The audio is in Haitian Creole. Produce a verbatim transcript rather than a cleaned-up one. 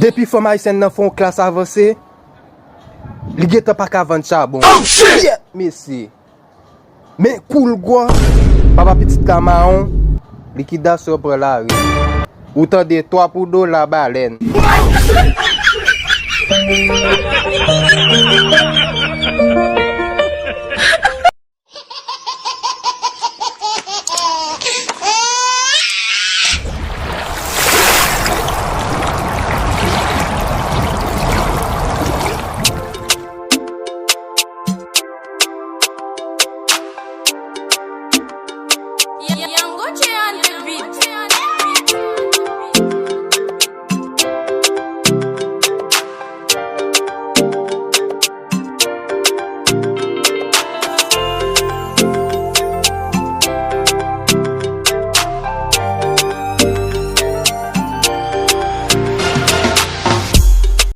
Depi fanm ayisyèn nan fè yon klas avanse, li gentan pa ka vann chabon. Pyèt mesye. Men kou l gwo, papa pitit la mawon, likidasyon pran lari. Ou tande twa pou dola balèn.